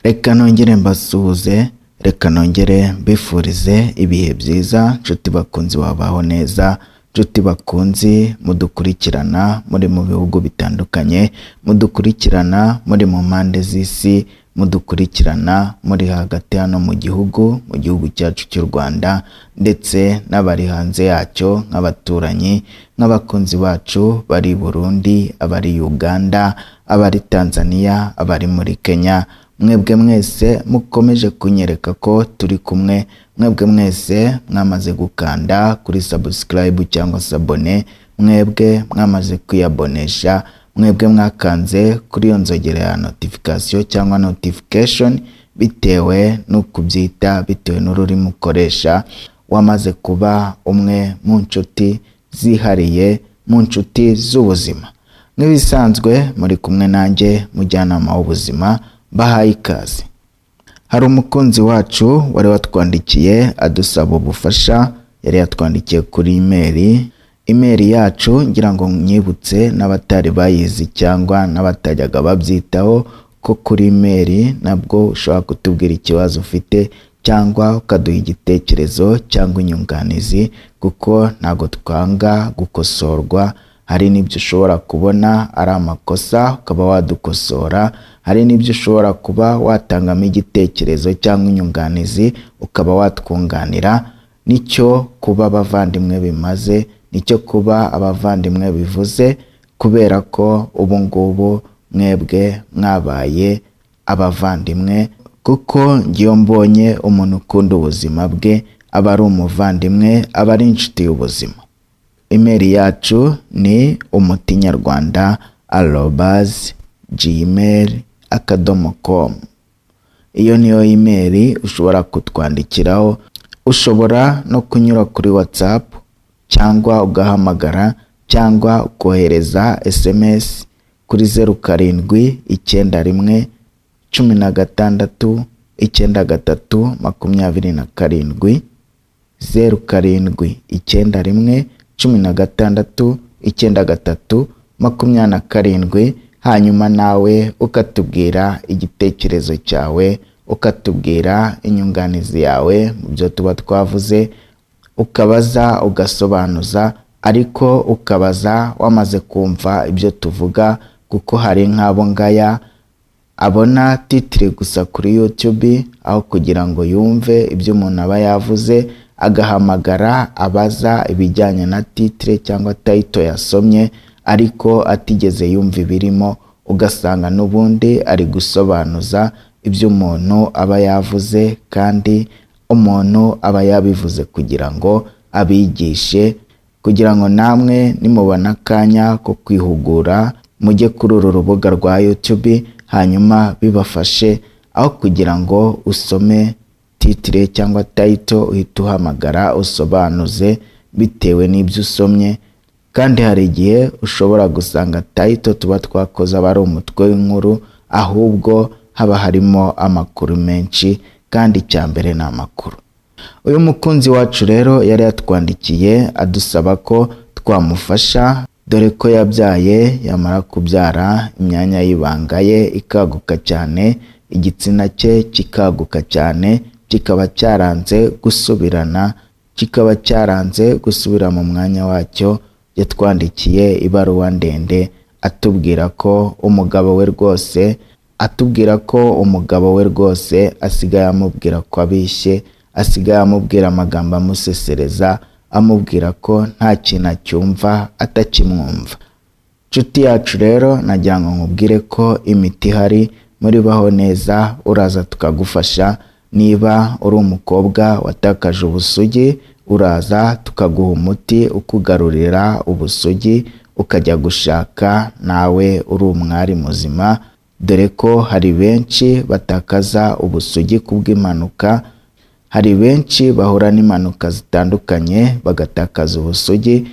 Reka nongere mbasuhuze, reka nongere mbifurize ibihe byiza, nshuti bakunzi babaho neza, nshuti bakunzi mudukurikirana muri mu bihugu bitandukanye, mudukurikirana muri mu mpande z'isi, mudukurikirana muri hagati hano mu gihugu, mu gihugu cyacu cy'u Rwanda, ndetse n'abari hanze yacyo nk'abaturanyi, nk'abakunzi bacu bari i Burundi, abari Uganda, abari Tanzania, abari muri Kenya, mwebwe mwese mukomeje kunyereka ko turi kumwe, mwebwe mwese mwamaze gukanda kuri subscribe cyangwa s'abonner, mwebwe mwamaze kwiyabonesha, mwebwe mwakanze kuri iyo nzogera ya notification cyangwa notification, bitewe n'uko ubyita, bitewe n'ururimi ukoresha, wamaze kuba umwe mu nshuti zihariye, mu nshuti z'ubuzima. Nk'ibisanzwe muri kumwe nanjye, mujyanama w'ubuzima, bahaye ikaze. Hari umukunzi wacu wari watwandikiye adusaba ubufasha, yari yatwandikiye kuri email. Email yacu, ngira ngo nyibutse n'abatari bayizi cyangwa n'abatajyaga babyitaho, ko kuri email nabwo ushobora kutubwira ikibazo ufite cyangwa ukaduha igitekerezo cyangwa inyunganizi, kuko ntabwo twanga gukosorwa. Hari n'ibyo ushobora kubona ari amakosa ukaba wadukosora, hari n'ibyo ushobora kuba watangamo igitekerezo cyangwa inyunganizi ukaba watwunganira. Nicyo kuba abavandimwe bimaze, nicyo kuba abavandimwe bivuze, kubera ko ubu ngubu mwebwe mwabaye abavandimwe, kuko ngiyo mbonye umuntu ukunda ubuzima bwe aba ari umuvandimwe, aba ari inshuti y'ubuzima. Email yacu ni umutinyarwanda@gmail.com. Iyo niyo email ushobora kutwandikiraho. Ushobora no kunyura kuri WhatsApp cyangwa ugahamagara cyangwa ukohereza SMS kuri 0791169327, 0791169327, hanyuma nawe ukatubwira igitekerezo cyawe, ukatubwira inyunganizi yawe mu byo tuba twavuze, ukabaza, ugasobanuza, ariko ukabaza wamaze kumva ibyo tuvuga, kuko hari nk'abo ngaya abona titre gusa kuri YouTube, aho kugira ngo yumve ibyo umuntu aba yavuze, agahamagara abaza ibijyanye na titre cyangwa title yasomye, ariko atigeze yumva ibirimo, ugasanga n'ubundi ari gusobanuza ibyo umuntu aba yavuze, kandi umuntu aba yabivuze kugira ngo abigishe, kugira ngo namwe nimubona akanya ko kwihugura mujye kuri uru rubuga rwa YouTube, hanyuma bibafashe, aho kugira ngo usome titre cyangwa title uhite uhamagara usobanuze bitewe n'ibyo usomye. Kandi hari igihe ushobora gusanga title tuba twakoze aba ari umutwe w'inkuru, ahubwo haba harimo amakuru menshi, kandi icya mbere ni amakuru. Uyu mukunzi wacu rero yari yatwandikiye adusaba ko twamufasha, dore ko yabyaye, yamara kubyara imyanya y'ibanga ye ikaguka cyane, igitsina cye kikaguka cyane, kikaba cyaranze gusubirana, kikaba cyaranze gusubira mu mwanya wacyo. Yatwandikiye ibaruwa ndende atubwira ko umugabo we rwose, atubwira ko umugabo we rwose asigaye amubwira ko abishye, asigaye amubwira amagambo amusesereza, amubwira ko nta kintu acyumva, atakimwumva. Nshuti yacu rero, nagira ngo nkubwire ko imiti ihari muri Baho Neza, uraza tukagufasha. Niba uri umukobwa watakaje ubusugi, uraza tukaguha umuti ukugarurira ubusugi, ukajya gushaka nawe uri umwari muzima, dore ko hari benshi batakaza ubusugi kubw'impanuka. Hari benshi bahura n'impanuka zitandukanye bagatakaza ubusugi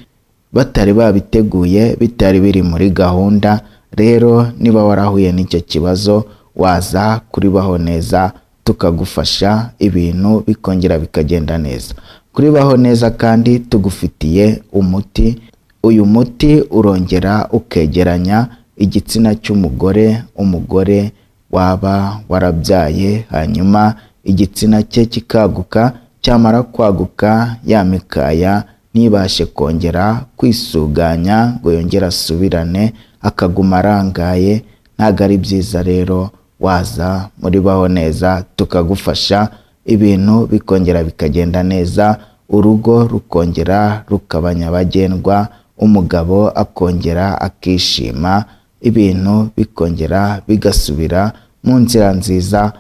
batari babiteguye, bitari biri muri gahunda. Rero niba warahuye n'icyo kibazo, waza kuri Baho Neza tukagufasha, ibintu bikongera bikagenda neza. Kuri Baho Neza kandi tugufitiye umuti. Uyu muti urongera ukegeranya igitsina cy'umugore, umugore. waba warabyaye hanyuma igitsina cye kikaguka, cyamara kwaguka ya mikaya ntibashe kongera kwisuganya ngo yongere asubirane, akaguma arangaye. Ntabwo ari byiza rero, waza muri Baho Neza tukagufasha, ibintu bikongera bikagenda neza, urugo rukongera rukaba nyabagendwa, umugabo akongera akishima, ibintu bikongera bigasubira mu nzira nziza.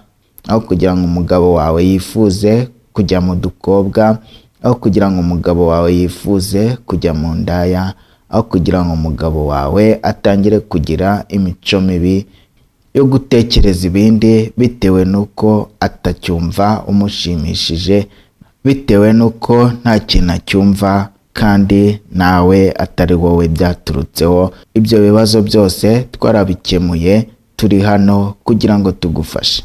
Aho kugira ngo umugabo wawe yifuze kujya mu dukobwa, aho kugira ngo umugabo wawe yifuze kujya mu ndaya, aho kugira ngo umugabo wawe atangire kugira imico mibi yo gutekereza ibindi bitewe n'uko atacyumva umushimishije, bitewe n'uko nta kintu acyumva kandi nawe atari wowe byaturutseho. Ibyo bibazo byose twarabikemuye, turi hano kugira ngo tugufashe.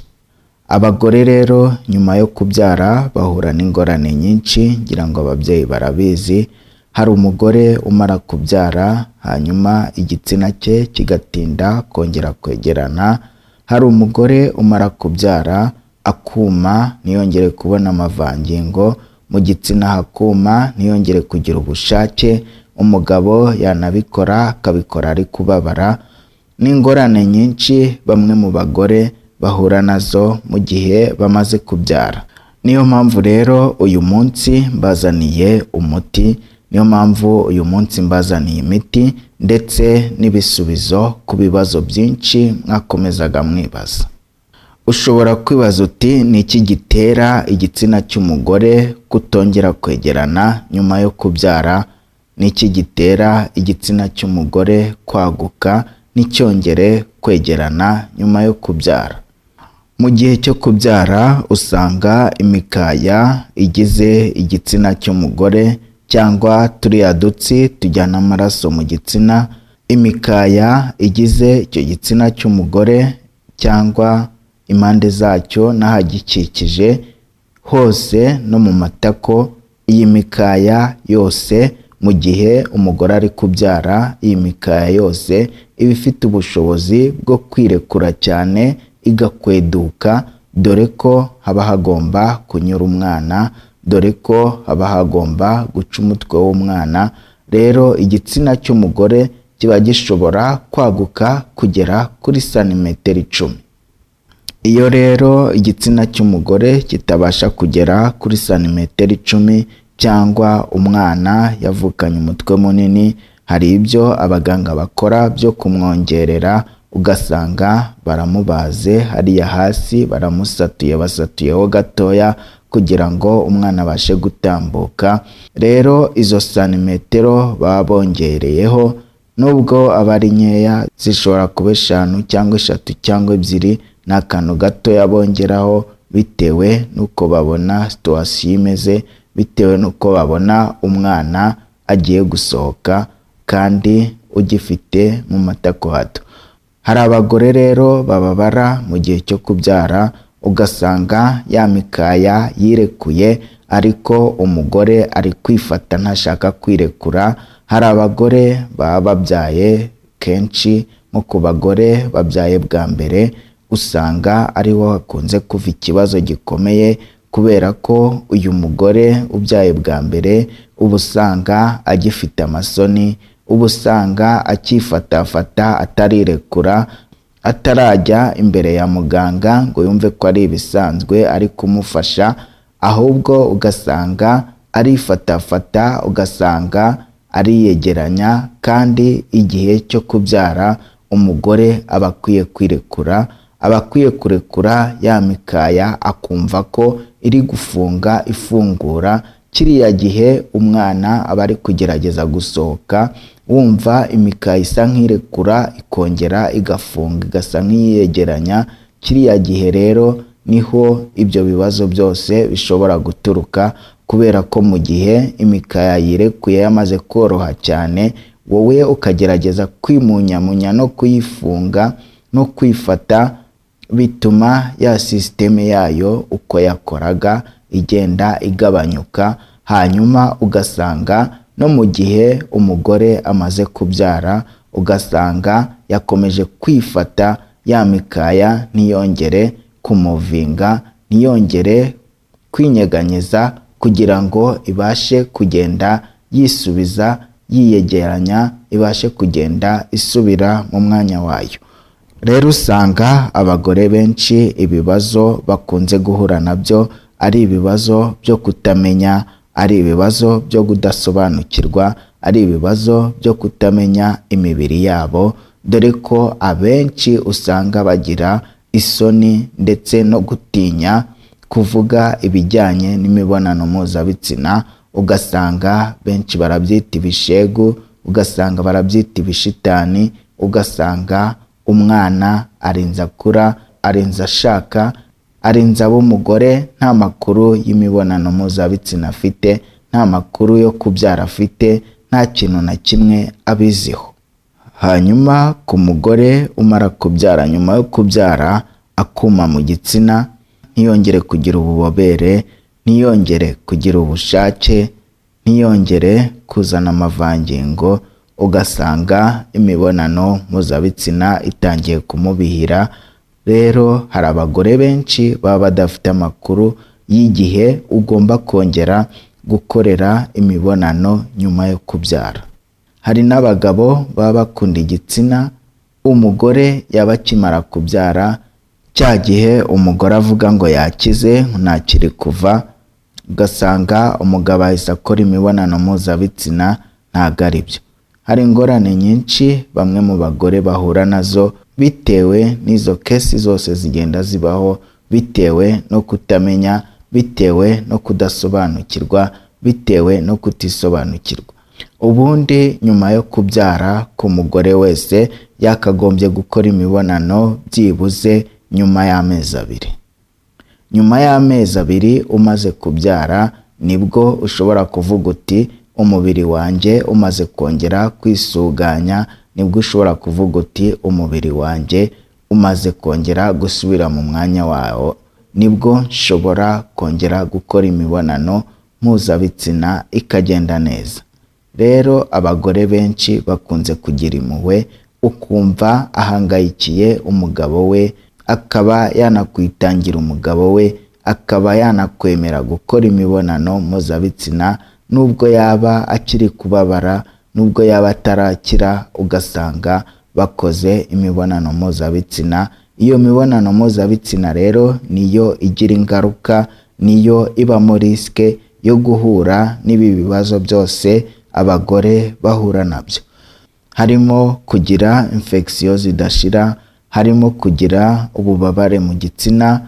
Abagore rero nyuma yo kubyara bahura n'ingorane nyinshi, ngira ngo ababyeyi barabizi. Hari umugore umara kubyara hanyuma igitsina cye kigatinda kongera kwegerana, hari umugore umara kubyara akuma ntiyongere kubona amavangingo mu gitsina, hakuma ntiyongere kugira ubushake, umugabo yanabikora akabikora ari kubabara. N'ingorane nyinshi bamwe mu bagore bahura nazo mu gihe bamaze kubyara. Niyo mpamvu rero uyu munsi mbazaniye umuti, niyo mpamvu uyu munsi mbazaniye imiti ndetse n'ibisubizo ku bibazo byinshi mwakomezaga mwibaza. Ushobora kwibaza uti ni iki gitera igitsina cy'umugore kutongera kwegerana nyuma yo kubyara? Ni iki gitera igitsina cy'umugore kwaguka nticyongere kwegerana nyuma yo kubyara? Mu gihe cyo kubyara usanga imikaya igize igitsina cy'umugore cyangwa turiya dutsi tujyana amaraso mu gitsina, imikaya igize icyo gitsina cy'umugore cyangwa impande zacyo n'ahagikikije hose no mu matako, iyi mikaya yose mu gihe umugore ari kubyara, iyi mikaya yose iba ifite ubushobozi bwo kwirekura cyane igakweduka, dore ko haba hagomba kunyura umwana, dore ko haba hagomba guca umutwe w'umwana. Rero igitsina cy'umugore kiba gishobora kwaguka kugera kuri santimetero 10. Iyo rero igitsina cy'umugore kitabasha kugera kuri santimetero 10 cyangwa umwana yavukanye umutwe munini, hari ibyo abaganga bakora byo kumwongerera, ugasanga baramubaze hariya hasi, baramusatuye, basatuyeho gatoya kugira ngo umwana abashe gutambuka. Rero izo santimetero baba bongereyeho nubwo aba ari nkeya, zishobora kuba 5 cyangwa 3 cyangwa 2, ni akantu gatoya bongeraho bitewe n'uko babona situwasiyo imeze, bitewe n'uko babona umwana agiye gusohoka kandi ugifite mu matako hato. Hari abagore rero bababara mu gihe cyo kubyara, ugasanga ya mikaya yirekuye ariko umugore ari kwifata ntashaka kwirekura. Hari abagore baba babyaye kenshi, nko ku bagore babyaye bwa mbere usanga ariho hakunze kuva ikibazo gikomeye, kubera ko uyu mugore ubyaye bwa mbere uba usanga agifite amasoni, uba usanga akifatafata atarirekura, atarajya imbere ya muganga ngo yumve ko ari ibisanzwe ari kumufasha, ahubwo ugasanga arifatafata, ugasanga ariyegeranya. Kandi igihe cyo kubyara umugore aba akwiye kwirekura, aba akwiye kurekura ya mikaya akumva ko iri gufunga ifungura. Kiriya gihe umwana aba ari kugerageza gusohoka, wumva imikaya isa nk'irekura ikongera igafunga igasa nk'iyegeranya. Kiriya gihe rero niho ibyo bibazo byose bishobora guturuka, kubera ko mu gihe imikaya yirekuye yamaze koroha cyane, wowe ukagerageza kwimunyamunya no kuyifunga no kwifata, bituma ya sisiteme yayo uko yakoraga igenda igabanyuka. Hanyuma ugasanga no mu gihe umugore amaze kubyara, ugasanga yakomeje kwifata, ya mikaya ntiyongere kumuvinga, ntiyongere kwinyeganyeza kugira ngo ibashe kugenda yisubiza, yiyegeranya, ibashe kugenda isubira mu mwanya wayo. Rero usanga abagore benshi ibibazo bakunze guhura nabyo ari ibibazo byo kutamenya, ari ibibazo byo kudasobanukirwa, ari ibibazo byo kutamenya imibiri yabo, dore ko abenshi usanga bagira isoni ndetse no gutinya kuvuga ibijyanye n'imibonano mpuzabitsina. Ugasanga benshi barabyita ibishegu, ugasanga barabyita ibishitani, ugasanga umwana arinze akura, arinze ashaka, arinze aba umugore nta makuru y'imibonano mpuzabitsina afite, nta makuru yo kubyara afite, nta kintu na kimwe abiziho. Hanyuma ku mugore umara kubyara, nyuma yo kubyara akuma mu gitsina, ntiyongere kugira ububobere, ntiyongere kugira ubushake, ntiyongere kuzana amavangingo, ugasanga imibonano mpuzabitsina itangiye kumubihira. Rero hari abagore benshi baba badafite amakuru y'igihe ugomba kongera gukorera imibonano nyuma yo kubyara. Hari n'abagabo baba bakunda igitsina, umugore yaba akimara kubyara, cya gihe umugore avuga ngo yakize ntakiri kuva, ugasanga umugabo ahise akora imibonano mpuzabitsina. Ntabwo ari byo. Hari ingorane nyinshi bamwe mu bagore bahura nazo bitewe n'izo case zose zigenda zibaho, bitewe no kutamenya, bitewe no kudasobanukirwa, bitewe no kutisobanukirwa. Ubundi nyuma yo kubyara ku mugore wese yakagombye gukora imibonano byibuze nyuma y'amezi 2. Nyuma y'amezi 2 umaze kubyara nibwo ushobora kuvuga uti umubiri wanjye umaze kongera kwisuganya, nibwo ushobora kuvuga uti umubiri wanjye umaze kongera gusubira mu mwanya wawo, nibwo nshobora kongera gukora imibonano mpuzabitsina ikagenda neza. Rero abagore benshi bakunze kugira impuhwe, ukumva ahangayikiye umugabo we, akaba yanakwitangira umugabo we, akaba yanakwemera gukora imibonano mpuzabitsina nubwo yaba akiri kubabara, nubwo yaba atarakira, ugasanga bakoze imibonano mpuzabitsina. Iyo mibonano mpuzabitsina rero niyo igira ingaruka, niyo ibamo risque yo guhura n'ibi bibazo byose abagore bahura nabyo. Harimo kugira infection zidashira, harimo kugira ububabare mu gitsina,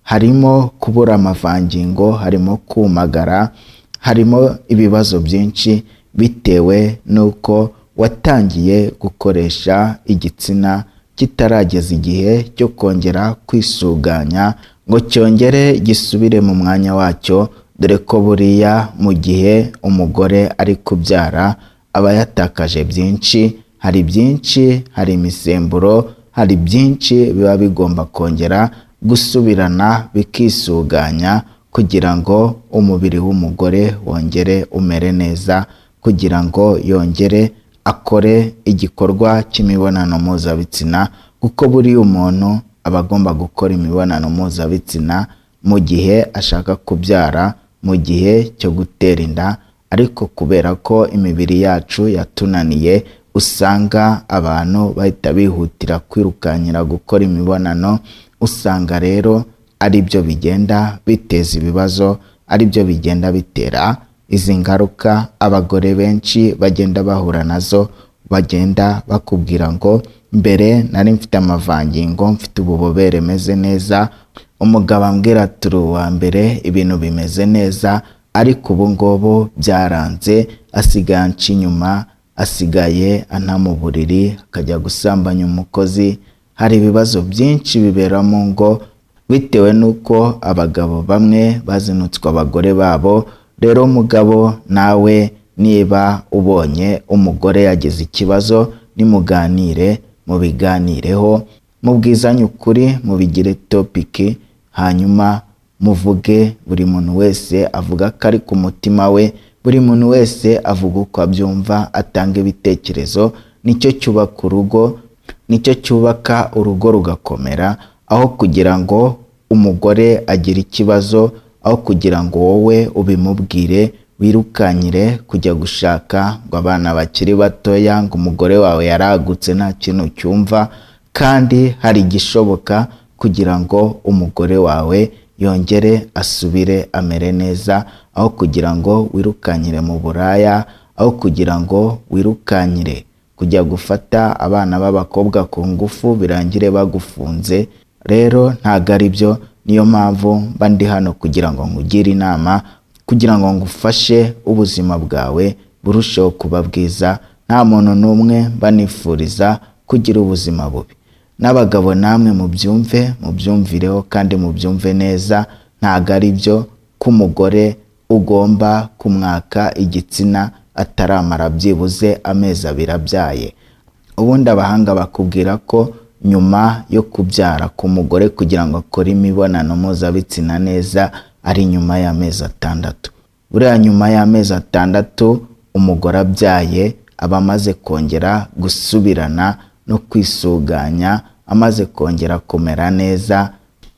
harimo kubura amavangingo, harimo kumagara, harimo ibibazo byinshi bitewe n'uko watangiye gukoresha igitsina kitarageza igihe cyo kongera kwisuganya ngo cyongere gisubire mu mwanya wacyo, dore ko buriya mu gihe umugore ari kubyara aba yatakaje byinshi. Hari byinshi, hari imisemburo, hari byinshi biba bigomba kongera gusubirana bikisuganya kugira ngo umubiri w'umugore wongere umere neza, kugira ngo yongere akore igikorwa cy'imibonano mpuzabitsina, kuko buriya umuntu aba agomba gukora imibonano mpuzabitsina mu gihe ashaka kubyara, mu gihe cyo gutera inda. Ariko kubera ko imibiri yacu yatunaniye, usanga abantu bahita bihutira kwirukankira gukora imibonano. Usanga rero ari byo bigenda biteza ibibazo, ari byo bigenda bitera izi ngaruka abagore benshi bagenda bahura nazo. Bagenda bakubwira ngo mbere nari mfite amavangingo, mfite ububobere, meze neza, umugabo ambwira turi uwa mbere, ibintu bimeze neza, ariko ubu ngubu byaranze, asigaye anca inyuma, asigaye anta mu buriri akajya gusambanya umukozi. Hari ibibazo byinshi bibera mu ngo bitewe n'uko abagabo bamwe bazinutswe abagore babo. Rero mugabo nawe niba ubonye umugore yagize ikibazo, nimuganire, mubiganireho, mubwizanye ukuri, mubigire topic, hanyuma muvuge, buri muntu wese avuga ko ari ku mutima we, buri muntu wese avuga uko abyumva, atanga ibitekerezo. Nicyo cyubaka urugo. nicyo cyubaka urugo rugakomera, aho kugira ngo umugore agire ikibazo, aho kugira ngo wowe ubimubwire wirukanyire kujya gushaka ngo abana bakiri batoya, ngo umugore wawe yaragutse nta kintu cyumva, kandi hari igishoboka kugira ngo umugore wawe yongere asubire amere neza, aho kugira ngo wirukanyire mu buraya, aho kugira ngo wirukanyire kujya gufata abana b'abakobwa ku ngufu birangire bagufunze. Rero ntabwo ari byo. Niyo mpamvu mba ndi hano kugira ngo nkugire inama, kugira ngo ngufashe ubuzima bwawe burusheho kuba bwiza. Nta muntu n'umwe mba nifuriza kugira ubuzima bubi. N'abagabo namwe mubyumve, mubyumvireho kandi mubyumve neza. Ntabwo ari byo ko umugore ugomba kumwaka igitsina ataramara byibuze amezi 2 abyaye. Ubundi abahanga bakubwira ko nyuma yo kubyara k'umugore kugira ngo akore imibonano mpuzabitsina neza ari nyuma y'amezi 6. Buriya nyuma y'amezi 6 umugore abyaye aba amaze kongera gusubirana no kwisuganya, amaze kongera kumera neza,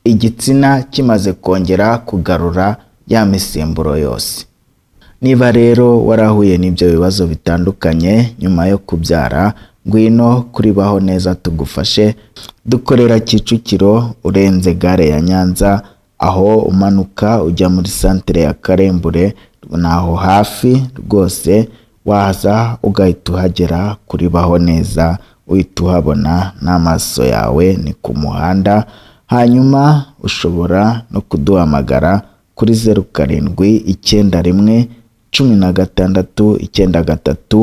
igitsina kimaze kongera kugarura ya misemburo yose. Niba rero warahuye n'ibyo bibazo bitandukanye nyuma yo kubyara, ngwino kuri Baho Neza tugufashe. Dukorera Kicukiro urenze gare ya Nyanza, aho umanuka ujya muri santere ya Karembure, naho hafi rwose waza ugahita uhagera kuri Baho Neza, uhita uhabona n'amaso yawe, ni ku muhanda. Hanyuma ushobora no kuduhamagara kuri 0 7 91 16 93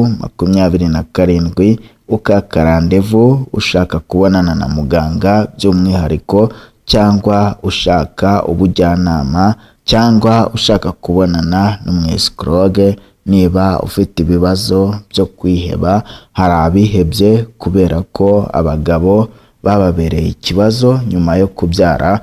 27, ukaka randevu ushaka kubonana na muganga by'umwihariko, cyangwa ushaka ubujyanama, cyangwa ushaka kubonana n'umwesikologe. Niba ufite ibibazo byo kwiheba, hari abihebye kubera ko abagabo bababereye ikibazo nyuma yo kubyara,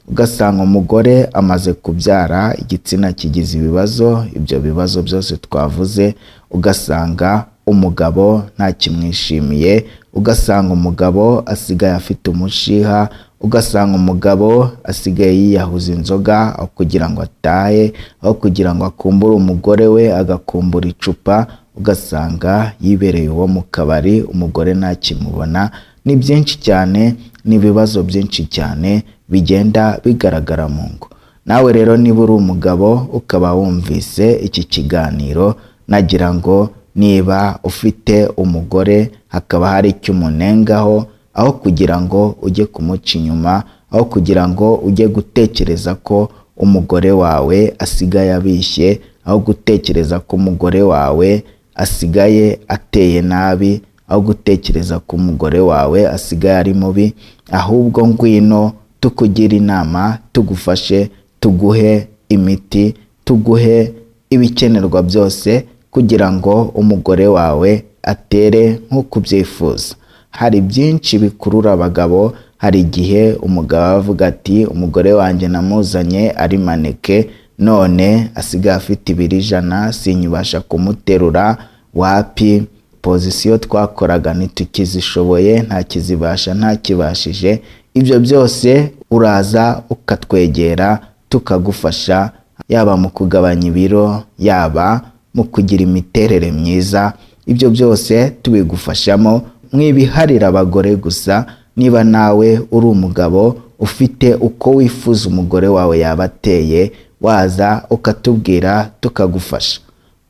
ugasanga umugore amaze kubyara igitsina kigize ibibazo, ibyo bibazo byose twavuze, ugasanga umugabo ntakimwishimiye, ugasanga umugabo asigaye afite umushiha, ugasanga umugabo asigaye yiyahuza inzoga aho kugira ngo atahe, aho kugira ngo akumbure umugore we agakumbura icupa, ugasanga yibereye uwo mu kabari, umugore ntakimubona. Ni byinshi cyane, ni ibibazo byinshi cyane bigenda bigaragara mu ngo. Nawe rero niba uri umugabo ukaba wumvise iki kiganiro, nagira ngo niba ufite umugore hakaba hari icyo umunengaho, aho kugira ngo ujye kumuca inyuma, aho kugira ngo ujye gutekereza ko umugore wawe asigaye abishye, aho gutekereza ko umugore wawe asigaye ateye nabi, aho gutekereza ko umugore wawe asigaye ari mubi, ahubwo ngwino tukugira inama, tugufashe, tuguhe imiti, tuguhe ibikenerwa byose kugira ngo umugore wawe atere nk'uko ubyifuza. Hari byinshi bikurura abagabo. Hari igihe umugabo avuga ati umugore wanjye namuzanye ari maneke, none asigaye afite ibiro 100, sinyibasha kumuterura, wapi, pozisiyo twakoraga ntitukizishoboye, ntakizibasha, ntakibashije. Ibyo byose uraza ukatwegera tukagufasha, yaba mu kugabanya ibiro, yaba mu kugira imiterere myiza, ibyo byose tubigufashamo. Mwibiharira abagore gusa. Niba nawe uri umugabo ufite uko wifuza umugore wawe yaba ateye, waza ukatubwira tukagufasha.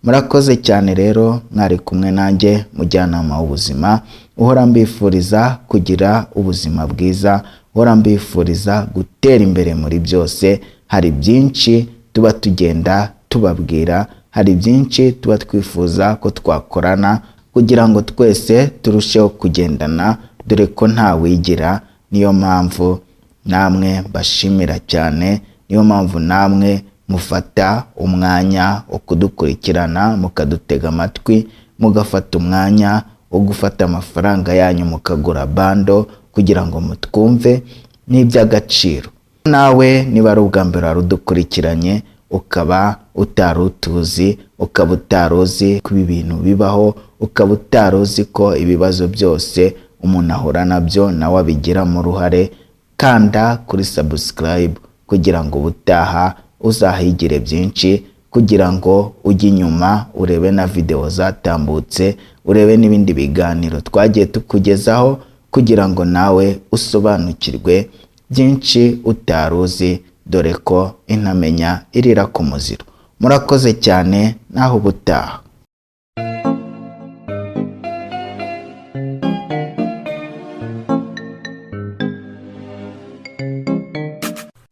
Murakoze cyane rero, mwari kumwe nanjye mujyanama w'ubuzima, uhora mbifuriza kugira ubuzima bwiza, uhora mbifuriza gutera imbere muri byose. Hari byinshi tuba tugenda tubabwira, hari byinshi tuba twifuza ko twakorana kugira ngo twese turusheho kugendana, dore ko ntawigira. Niyo mpamvu namwe mbashimira cyane, niyo mpamvu namwe mufata umwanya wo kudukurikirana, mukadutega amatwi, mugafata umwanya wo gufata amafaranga yanyu mukagura bando kugira ngo mutwumve, ni iby'agaciro. Nawe niba ari ubwa mbere wari udukurikiranye, ukaba utari utuzi, ukaba utari uzi ko ibi bintu bibaho, ukaba utari uzi ko ibibazo byose umuntu ahura nabyo nawe abigiramo uruhare. Kanda kuri subscribe kugira ngo ubutaha uzahigire byinshi, kugira ngo ujye inyuma urebe na videwo zatambutse, urebe n'ibindi biganiro twagiye tukugezaho, kugira ngo nawe usobanukirwe byinshi utari uzi, dore ko intamenya irira ku muziro. Murakoze cyane, naho ubutaha.